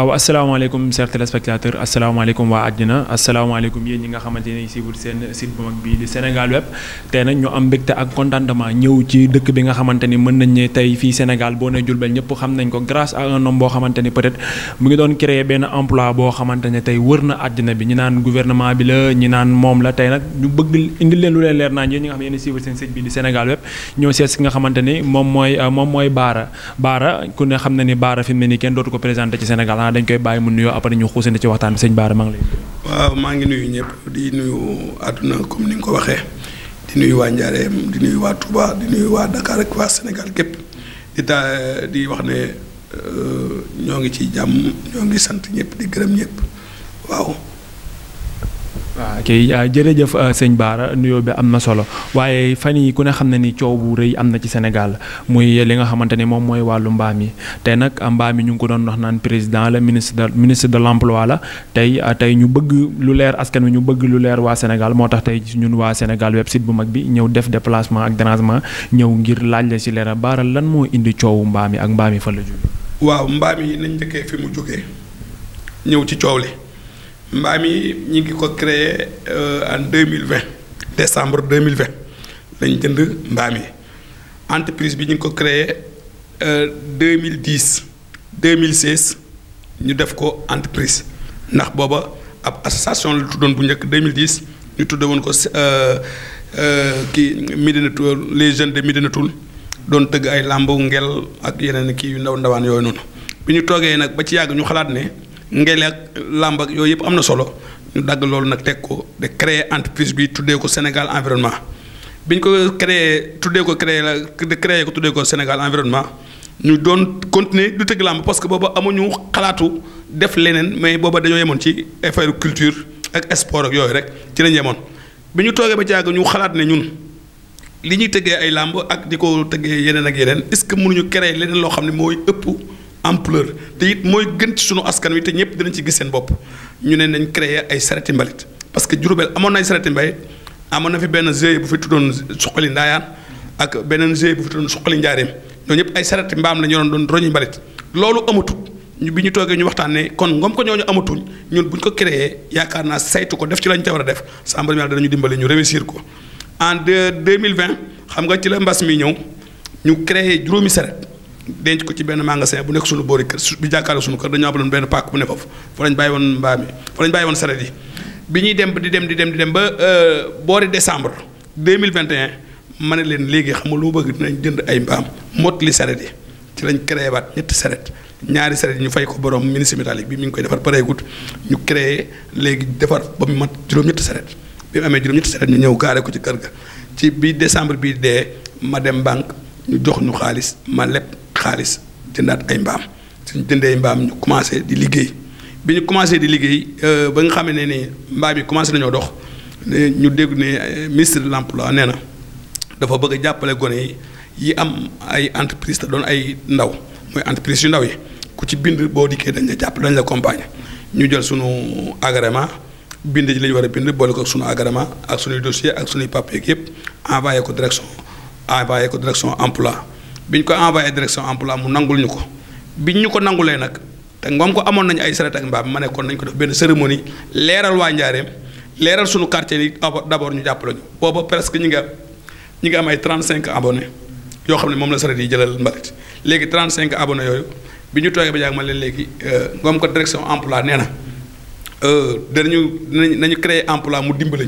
waaw asalaamaaleykum chers téléspectateurs asalaamaaleykum waa àddina asalaamaaleykum yéen ñi nga xamante ne siiwul seen site bu mag bii di Sénégal Web tey nag ñu am mbégte ak contentement ñëw ci dëkk bi nga xamante ni mën nañ ne tey fii Sénégal boo ne Diourbel ñëpp xam nañ ko grâce à un homme boo xamante ni peut-être mu ngi doon créer benn emploi boo xamante ne tey wër na àddina bi ñi naan gouvernement bi la ñi naan moom la tey nag ñu bëgg indi leen lu leen leer naan yéen ñi nga xam ne yéen siiwul seen site bii di Sénégal Web ñëw seet si nga xamante ni moom mooy Bara ku ne xam na ni Bara fi mu ne nii kenn dootu ko présenté ci Sénégal dañ koy bàyyi mu nuyoo après ñu xuusandi ci waxtaan bi sëñ Bara maa ngi lay waaw maa ngi nuyu ñëpp di nuyu àdduna comme ni nga ko waxee di nuyu waa Njaareem di nuyu waa Touba di nuyu waa Dakar ak waa Sénégal gépp di wax ne ñoo ngi ci jàmm ñoo ngi sant ñëpp di gërëm ñëpp waaw. waaw kay jërëjëf sëñ Bara nuyoo bi am na solo waaye fan yi ku ne xam na ni coow bu rëy am na ci Sénégal muy li nga xamante ni moom mooy wàllu mbaam yi tey nag mbaam yi ñu ngi ko doon wax naan président la ministre de l'emploi la tey ñu bëgg lu leer askan wi ñu bëgg lu leer waa Sénégal moo tax tey ñun waa Sénégal Web site bu mag bi ñëw def déplacement ak dérangement ñëw ngir laaj la ci leeral Bara lan moo indi coowu mbaam yi ak mbaam yi fan la jóge. waaw mbaam yi nañ njëkkee fi mu jógee ñëw ci coow li. mbaam yi ñi ngi ko créé en 2020 décembre 2020 lañ jënd mbaam yi entreprise bi ñu ngi ko créé 2010 2016 ñu def ko entreprise ndax booba ab association la tuddoon bu njëkk 2010 ñu tudde woon ko kii Médina Toul les jeunes de Médina Toul doon tëgg ay làmb ngel ak yeneen kii yu ndaw ndawaan yooyu noonu bi ñu toogee nag ba ci yàgg ñu xalaat ne ngel ak làmb ak yooyu yëpp am na solo ñu dagg loolu nag teg ko de créer entreprise bi tuddee ko Sénégal environnement bi ñu ko créer tuddee ko Sénégal environnement ñu doon continuer du tëgg làmb parce que booba amuñu xalaatu def leneen mais booba dañoo yemoon ci affaire culture ak sport ak yooyu rek ci lañ yemoon bi ñu toogee ba jàgg ñu xalaat ne ñun li ñuy tëggee ay làmb ak di ko tëggee yeneen ak yeneen est-ce que mënuñu créer leneen loo xam ne mooy ëpp ampleur te it mooy gën ci sunu askan wi te ñëpp dinañ ci gis seen bopp ñu ne nañ créer ay sareti mbalit parce que Diourbel amoon na ay sareti mbalit amoon na fi benn GIE bu fi tuddoon Suqali Ndaayaan ak beneen GIE bu fi tuddoon Suqali Njaareem ñoo ñëpp ay sareti mbaam la ñu doon roñi mbalit loolu amatul bi ñu toogee ñu waxtaan ne kon ngom ko ñooñu amatuñ ñun bu ñu ko créer yaakaar naa saytu ko def ci lañ ca war a def sàmbar mi danañu dimbale ñu réussir ko en 2020 xam nga ci la mbas mi ñëw ñu créer juróomi saret denc ko ci benn magasin bu nekk suñu boori kër bi jàkkaarloo suñu kër dañoo amaloon benn paak bu ne foofu fa lañ bàyyi woon mbaam yi fa lañ bàyyi woon saret yi bi ñuy dem di dem ba boori décembre 2021 ma ne leen léegi xam nga lu ma bëgg dinañ jënd ay mbaam mottali saret yi ci lañ créé waat ñetti saret ñaari saret yi ñu fay ko borom ministre métallique bi mi ngi koy defar pareegut ñu créé léegi defar ba mu mat juróom-ñetti saret bi mu amee juróom-ñetti saret ñu ñëw gaare ko ci kër ga ci bi décembre bii dee ma dem banque ñu jox ñu xaalis ma leb xaalis jëndaat ay mbaam suñu jëndee ay mbaam ñu commencé di liggéey bi ñu commencé di liggéey ba nga xam ne ni mbaam yi commencé nañoo dox ñu dégg ne ministre de l'emploi nee na dafa bëgg a jàppale gone yi am ay entreprise te doon ay ndaw mooy entreprise yu ndaw yi ku ci bind boo dikkee dañ la jàpp dañ la accompagner ñu jël sunu agrément bind ji la ñu war a bind boole ko sunu agrément ak sunuy dossier ak sunuy papier yëpp envoyé ko direction emploi bi ñu ko envoyé direction emploi mu nangul ñu ko biñ ñu ko nangulee nag te ngoom ko amoon nañu ay saret ak mbaam ma ne kon nañ ko def benn cérémonie leeral waa Njaareem leeral suñu quartier yi d'abord ñu jàppale ñu booba presque ñi ngi am ay 35 abonnés yoo xam ne moom la saret yi jëlal mbalit léegi 35 abonnés yooyu bi ñu toogee ba jàg ma leen léegi ngoom ko direction emploi nee na nañu créer emploi mu dimbale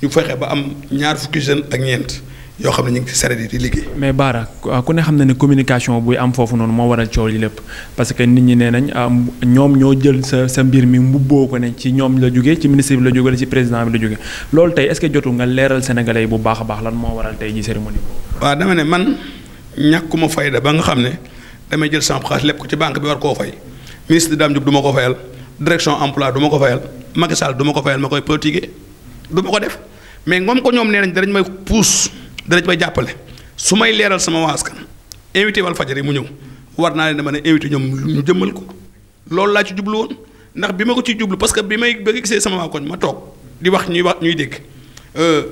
ñu fexe ba am ñaar fukki jeune ak ñeent yoo xam ne ñu ngi ci saret yi di liggéey. mais Bara ku ne xam na ne communication buy am foofu noonu moo waral coow li lépp parce que nit ñi nee nañ ñoom ñoo jël sa mbir mi mbubboo ko ne ci ñoom la jógee ci ministre bi la jógee ci président bi la jógee loolu tey est-ce que jotul nga leeral sénégalais yi bu baax a baax lan moo waral tey ji cérémonie boobu. waaw dama ne man ñàkkuma fayda ba nga xam ne damay jël sama xaalis lépp ko ci banque bi war koo fay ministre Dame Diop du ma ko fayal direction emploi du ma ko fayal Macky Sall du ma ko fayal ma koy politiquer du ma ko def mais ngoom ko ñoom nee nañ danañ may pousse. danañ may jàppale su may leeral sama waa askan invité Walfadjri mu ñëw war naa leen dama ne invité ñoom ñu jëmmal ko loolu laa ci jublu woon ndax bi ma ko ciy jublu parce que bi may ba gisee sama waa koñ ma toog di wax ñuy dégg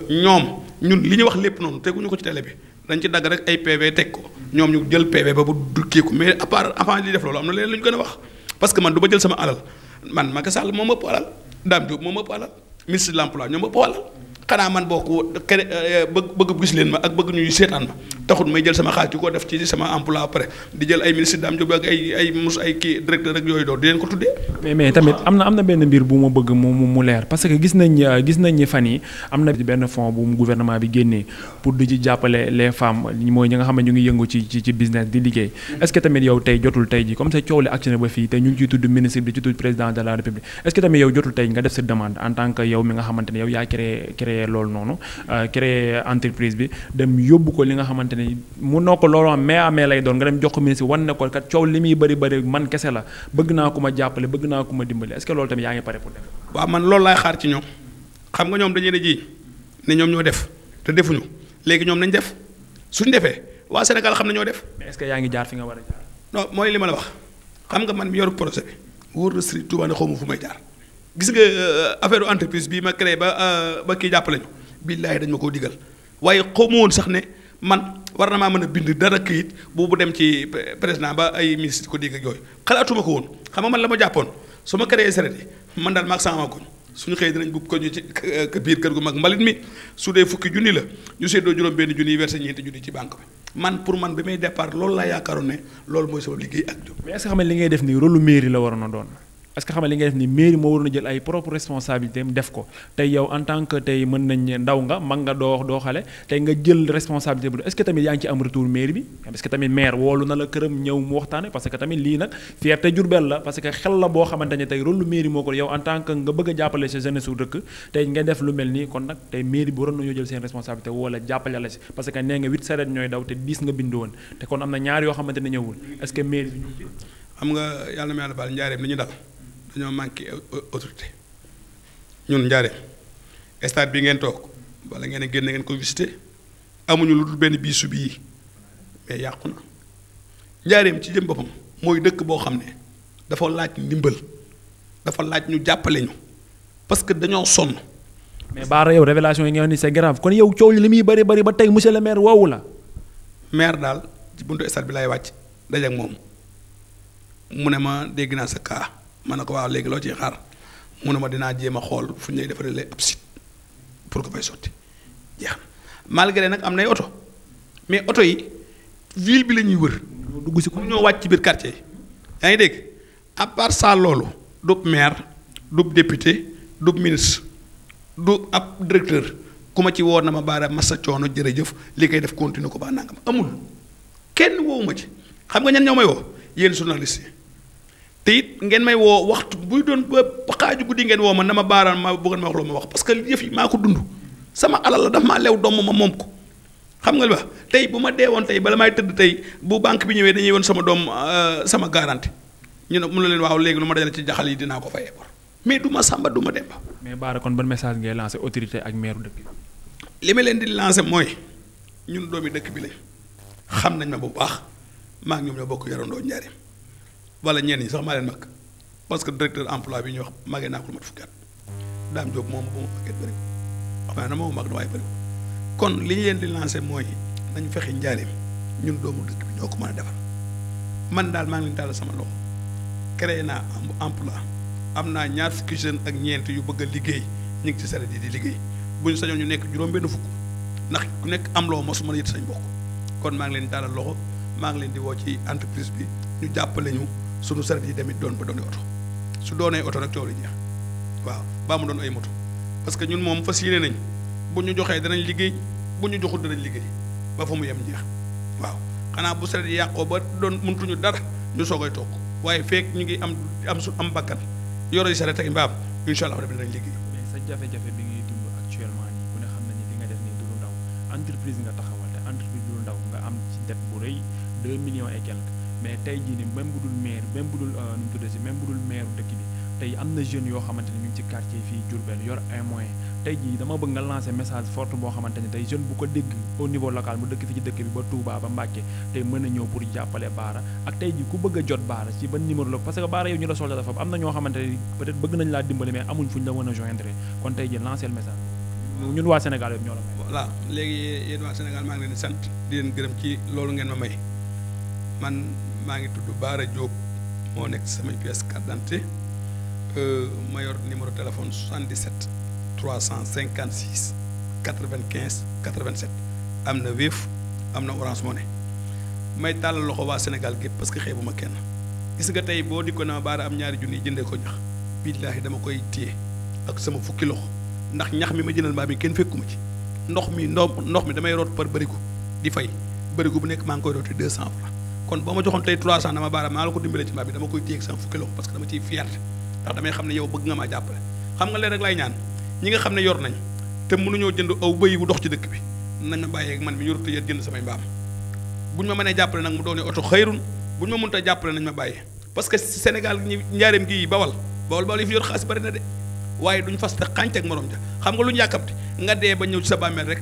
ñoom ñun li ñu wax lépp noonu teguñu ko ci télé bi dañ ci dagg rek ay PV teg ko ñoom ñu jël PV ba bu dukkee ko mais à part avant li def loolu am na leen lu ñu gën a wax parce que man du ma jël sama alal man Macky Sall moo ma ëpp alal Dame Diop moo ma ëpp alal ministre de l'emploi ñoo ma ëpp alal xanaa man boo ko bëgg gis leen ma ak bëgg ñuy seetaan ma taxul may jël sama xaalis di ko def ci sama emploi après di jël ay ministre Dame Diop ak ay kii directeur ak yooyu doon di leen ko tuddee. mais tamit am na benn mbir bu ma bëgg mu leer parce que gis nañ ni fan yi am na benn fonds bu gouvernement bi génnee pour di ci jàppale les femmes mooy ñi nga xam ne ñu ngi yëngu ci business di liggéey est-ce que tamit yow tey jotul tey ji comme ça coow li ak ba fii te ñu ngi ciy tudd ministre bi ci tudd président de la république est-ce que tamit yow jotul tey nga def sa demande en tant que yow mi nga xamante ne yow yaa créé loolu noonu créé entreprise bi dem yóbbu ko li nga xamante ne mu noo ko loolu mais lay doon nga dem jox ko ministre wan ne ko kat coow li muy bëri man kese la bëgg naa ko ma jàppale bëgg naa ko ma dimbali est-ce que loolu tamit yaa ngi pare pour def. waaw man loolu laay xaar ci ñoom xam nga ñoom dañu ne ji ne ñoom ñoo def te defuñu léegi ñoom nañ def suñ defee waa Sénégal xam ne ñoo def. mais est-ce que yaa ngi jaar fi nga war a jaar. non mooy li ma la wax xam nga man mi yoru projet bi wóor na Serigne Touba ne xaw ma fu may jaar gis nga affaire entreprise bii ma créé ba kii jàppale ñu billaahi dañ ma koo digal waaye xaw ma woon sax ne man war na maa mën a bind dara këyit bu dem ci président ba ay ministre ko digg ak yooyu xalaatuma ko woon xam nga man la ma jàppoon su ma créé saret yi man daal maag sama koñ suñu xëyee dinañ bubb ko ñu ci biir kër gu mag mbalit mi su dee fukki junni la ñu seddoo juróom benn junni yi versé ñeenti junni ci banque bi man pour man bi may départ loolu laa yaakaaroon ne loolu mooy sama liggéey ak jom. mais est-ce que xam nga li ngay def nii rôle mairie la waroon a doon est-ce que xam nga li ngay def nii mairie moo waroon a jël ay propre responsabilité am def ko tey yow en tant que tey mën nañ ndaw nga mag nga doo xale tey nga jël responsabilité bu est-ce que tamit yaa ngi ci am retour mairie bi est-ce que tamit maire woolu na la këram ñëw mu waxtaane parce que tamit lii nag fierté Diourbel la parce que xel la boo xamante ne tey rôle mairie moo ko yow en tant que nga bëgg a jàppale sa jeunesse su dëkk tey nga def lu mel nii kon nag tey mairie bi waroon nañoo jël seen responsabilité wala jàppale la si parce que nee nga 8 saret ñooy daw te 10 nga bindu woon te kon am na ñaar yoo xamante ne ñëwul est-ce que mairie bi ñu xam nga yàlla na ma yàlla baal njaareem li ñu dal dañoo manqué autorité ñun njaareem stade bi ngeen toog wala ngeen génn ngeen ko visité amuñu lu dul benn biisu bii mais yàqu na njaareem ci jëm boppam mooy dëkk boo xam ne dafa laaj ndimbal dafa laaj ñu jàppale ñu parce que dañoo sonn. mais Bara yow révélation yi nga wax ni c'est grave kon yow coow li muy bëri ba tey monsieur le maire woowu la. maire daal ci buntu stade bi lay wàcc daje ak moom mu ne ma dégg naa sa kaa. ma ne ko waaw léegi loo ciy xaar mu ne ma dinaa jéem a xool fu ñu lay defaree ab site pour que fay sotti jeex na malgré nag am nay oto mais oto yi ville bi la ñuy wër. dugg si ko ñoo wàcc ci biir quartier yi. yaa ngi dégg à part ça loolu du maire du député du ministre du ab directeur ku ma ci woo na ma Bara massa coono jërëjëf li koy def continue ko ba nangam amul kenn woowu ma ci xam nga ñan ñoo may woo yéen journaliste yi. te it ngeen may woo waxtu buy doon ba xaaju guddi ngeen woo ma na ma baaraan ma bëggoon ma wax loo ma wax parce que yëf yi maa ko dund sama alal la daf maa lew doom ma moom ko xam nga li wax tey bu ma dee woon tey bala may tëdd tey bu banque bi ñëwee dañuy woon sama doom sama garantie ñu ne mun na leen waaw léegi lu ma dajale ci jaxal yi dinaa ko fayee bor mais du ma sàmba du ma demba. mais Bara kon ban message ngay lancé autorité ak maire dëkk bi. li ma leen di lancé mooy ñun doomi dëkk bi lañ xam nañ ma bu baax maa ngi ñoom ñoo bokk yarandoo njaareem wala ñenn ñi sax maa leen mag parce que directeur emploi bi ñuy wax màggee naa ko lu mat fukki at Dame Diop moom bu ma màggee bëri xam naa ne moom mag na waaye bëri kon li ñu leen di lancé mooy nañu fexe njaareem ñun doomu dëkk bi ñoo ko mën a defar man daal maa ngi leen tàllal sama loxo créé naa emploi am naa ñaar fukki jeune ak ñeent yu bëgg a liggéey ñu ngi ci saret yi di liggéey bu ñu sañoon ñu nekk juróom-benn fukk ndax ku nekk am loo mos mën a yët sañ bokk kon maa ngi leen tàllal loxo maa ngi leen di woo ci entreprise bi ñu jàppale ñu sunu saret yi tamit doon ba doonee oto su doonee oto rek coow li jeex waaw baa mu doon ay moto parce que ñun moom fas yéene nañ bu ñu joxee danañ liggéey bu ñu joxul danañ liggéey ba fa mu yem jeex waaw xanaa bu saret yi yàqoo ba doon mëntuñu dara ñu soogay toog waaye feek ñu ngi am bakkan yoro yi saret ak mbaam incha allah danañ liggéey. mais sa jafe-jafe bi ngay dund actuellement nii ku ne xam nañu li nga def nii du lu ndaw entreprise nga taxawal te entreprise du lu ndaw nga am ci dette bu rëy 2 millions et quelques. mais tey jii nii même bu dul maire même bu dul nu mu tuddee si même bu dul maire dëkk bi tey am na jeunes yoo xamante ne ñu ngi ci quartier fii Diourbel yor un moyen tey jii dama bëgg nga lancer message fort boo xamante ne tey jeune bu ko dégg au niveau local mu dëkk fi ci dëkk bi ba Touba ba Mbacké tey mën a ñëw pour jàppale Bara ak tey jii ku bëgg a jot Bara ci ban numéro la parce que Bara yow ñu la soxla dafa am na ñoo xamante ne peut-être bëgg nañ laa dimbali mais amuñ fu ñu la mën a joindre kon tey jii lancer le message ñun waa Sénégal yëpp ñoo la may. voilà léegi yéen waa Sénégal maa ngi leen di sant di leen gërëm ci loolu ngeen ma may man maa ngi tudd Bara Diop moo nekk ci samay pièces carte d'identité ma yor numéro téléphone 77 356 95 87 am na Wave am na Orange Money may tàllal loxo waa Sénégal gépp parce que xeebuma kenn gis nga tey boo di ko na baara am ñaari junni jëndee ko ñax billaahi dama koy téye ak sama fukki loxo ndax ñax mi ma jëndal mbaa mi kenn fekkuma ci ndox mi damay root par bërigo di fay bërigo bu nekk maa ngi koy rooti 200 francs kon boo ma joxoon tey 300 dama baara maa la ko dimbalee ci mbaa bi dama koy téye ak sama fukki loxo parce que dama ciy fierté ndax damay xam ne yow bëgg nga maa jàppale xam nga leen rek lay ñaan ñi nga xam ne yor nañ te mënuñoo jënd aw bëy bu dox ci dëkk bi nañ ma bàyyeeg man mi yorut yéen jënd samay mbaam buñ ma mënee jàppale nag mu doone oto xëyrun buñ ma mënta jàppale nañ ma bàyyee parce que Sénégal njaareem gii bawal yi fi yor xaalis bari na de waaye duñ fas te xànc ak morom ja xam nga lu ñu yàkkamti nga dee ba ñëw ci sa bàmmeel rek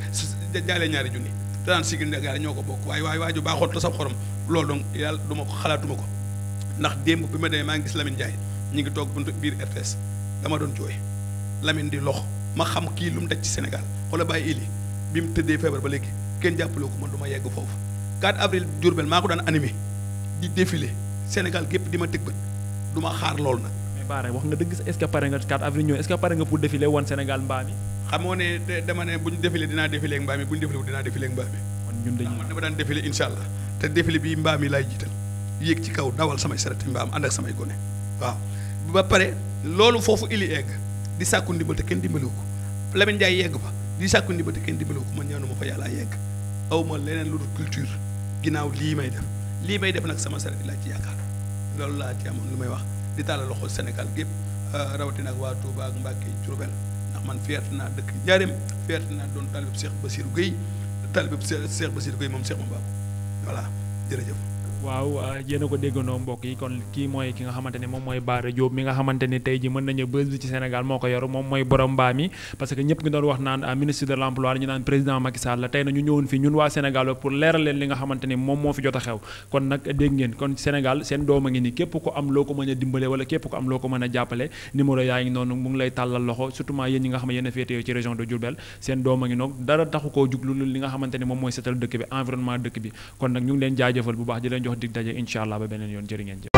jaalee ñaari junni te daan sigil Sénégal ñoo ko bokk waaye waaju baaxoon te sa xorom loolu donc yàlla du ma ko xalaatuma ko ndax démb bi ma demee maa ngi gis Lamine Ndiaye ñu ngi toog buntu biir RTS dama doon jooy Lamine di lox ma xam kii lu mu daj ci Sénégal wala bàyyi ili bi mu tëddee feebar ba léegi kenn jàppale ko man du ma yegg foofu 4 avril Diourbel maa ko daan animé di défilé Sénégal gépp di ma tëg bët du ma xaar loolu nag. mais Bara wax nga dëgg est-ce que pare nga 4 avril ñëw est-ce que pare nga pour défilé woon Sénégal mbaa mi. xamoo ne dama ne bu ñu défilé dinaa défilé ak mbaa mi bu ñu défilé wu dinaa défilé ak mbaa mi. kon ñun dañuy man dama daan défilé incha allah te défilé bi mbaa mi laay jiital yéeg ci kaw dawal samay sareti mbaam ànd ak samay gone waaw. ba pare loolu foofu ili egg di sàkku ndimbal te kenn dimbaliwu ko Lamine Ndiaye yegg fa di sàkku ndimbal te kenn dimbaliwu ko man ñaanuma fa yàlla yegg aw ma leneen lu dul culture ginnaaw lii may def nag sama saret laa ci yaakaar loolu laa ci amoon lu may wax di tàllal loxo Sénégal gépp rawatina ak waa Touba ak Mbacké Diourbel ndax man fierté naa dëkk Njaaréem fierté naa doon talibeb Cheikh Bassirou Gueye moom Cheikh Mambaba voilà jërëjëf. waaw yéen a ko déggandoo mbokk yi kon kii mooy ki nga xamante ne moom mooy Bara Diop mi nga xamante ne tey ji mën nañu bës bi ci Sénégal moo ko yor moom mooy borom mbaa mi parce que ñëpp ngi doon wax naan ministre de l'emploi ñu naan président Macky Sall la tey na ñu ñëwoon fi ñun waa Sénégal pour leeral leen li nga xamante ni moom moo fi jot a xew kon nag dégg ngeen kon Sénégal seen doom a ngi ni képp ko am loo ko mën a dimbale wala képp ko am loo ko mën a jàppale numéro yaa ngi noonu mu ngi lay tàllal loxo surtout yéen ñi nga xam ne yéen a féetee ci région de Diourbel seen doom a ngi noonu dara taxu koo juglu li nga xamante ni moom mooy setal dëkk bi environnement dëkk bi kon nag ñu ngi leen jaajëfal bu baax di leen jox dig daje incha allah ba beneen yoon jërë ngeen jëf